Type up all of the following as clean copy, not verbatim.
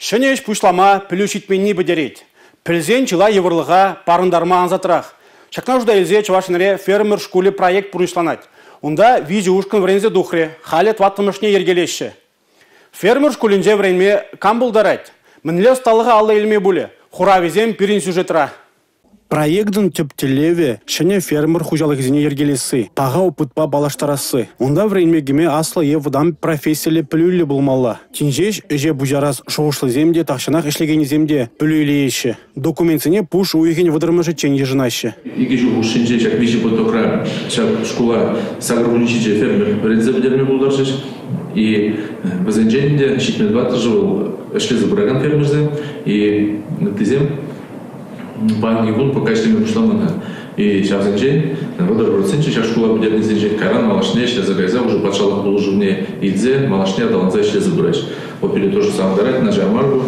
Ҫӗнӗ ӗҫ пуҫлама пӗлӳ ҫитменни пӗтерет. Пӗлсен чылай йывӑрлӑха парӑнтарма ансатрах. Ҫакна шута илсе Чӑваш Енре «Фермер шкулӗ» проект пурнӑҫланать. Унта виҫӗ ушкӑн вӗренсе тухрӗ, халӗ тӑваттӑмӗшне йӗркелеҫҫӗ. Фермер шкулӗнче вӗренме кам пултарать? Мӗнле ӑсталӑха алла илме пулӗ? Хуравӗсем пирӗн сюжетра. Проектӑн тӗп тӗллевӗ – ҫӗнӗ фермер хуҫалӑхӗсене йӗркелесси, паха опытпа паллаштарасси. Унта вӗренме кӗме аслӑ е вӑтам профессиллӗ пӗлӳллӗ пулмалла. Тин ҫеҫ ӗҫе пуҫарас шухӑшлисем те, тахҫанах ӗҫлекеннисем те пӗлӳ илееҫҫӗ. Документсене пуш уйӑхӗн 30-мӗшӗччен йышӑнаҫҫӗ. Икӗ ҫул хушшинче ҫак виҫӗ потокра ҫак шкула 87 фермер вӗренсе пӗтерме пултарчӗҫ. И вӗсенчен ӗнтӗ 74-шӗ вӑл ӗҫлесе пыракан фермерсем, и ыттисем паянхи кун пока ӗҫлеме пуҫламан-ха. И ҫавсенчен 30% ҫак шкула пӗтернисенчен кайран малашне ӗҫлесе кайса уже патшалӑх пулӑшӑвне илсе малашне аталанса ӗҫлесе пыраҫ. Вот пире тоже савӑнтарать, начар мар ку.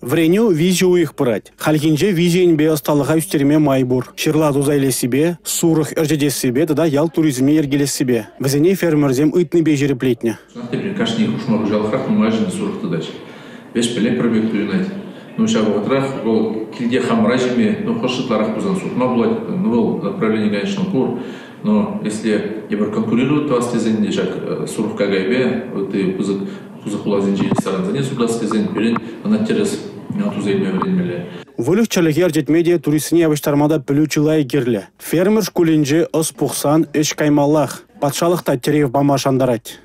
Вӗренӳ виҫӗ уйӑх пырать. Хальхинче виҫӗ енпе ӑсталӑха ӳстерме май пур. Ҫырла туса илессипе, сурӑх ӗрчетессипе тата ял туризмне йӗркелессипе. Вӗсене фермерсем ыйтнипе ҫирӗплетнӗ. Чӑнах та кашни хушма хуҫалӑхрах нумайӑшӗн сурӑх тытаҫ. Веҫ пӗле пӗр пек туйӑнать. Ну, ҫав вӑхӑтрах вӑл килте хамӑра ҫиме, ну, хӑш ытларах пулсан сутма пулать. Ну, вӑл направлени, конечно, пур. Но если эпир конкурировать тӑвас тесен те ҫак сурӑх какайпе ытти пысӑк пысӑк хуласенчи ресторансене сутас тесен пирӗн ӑна тӗрӗс туса илме вӗренмелле. Выльӑх-чӗрлӗхе ӗрчетме те, туристсене явӑҫтарма та пӗлӳ чылай кирлӗ. Фермер шкулӗнче ӑс пухсан ӗҫ каймаллах. Патшалӑх та тӗрев пама шантарать.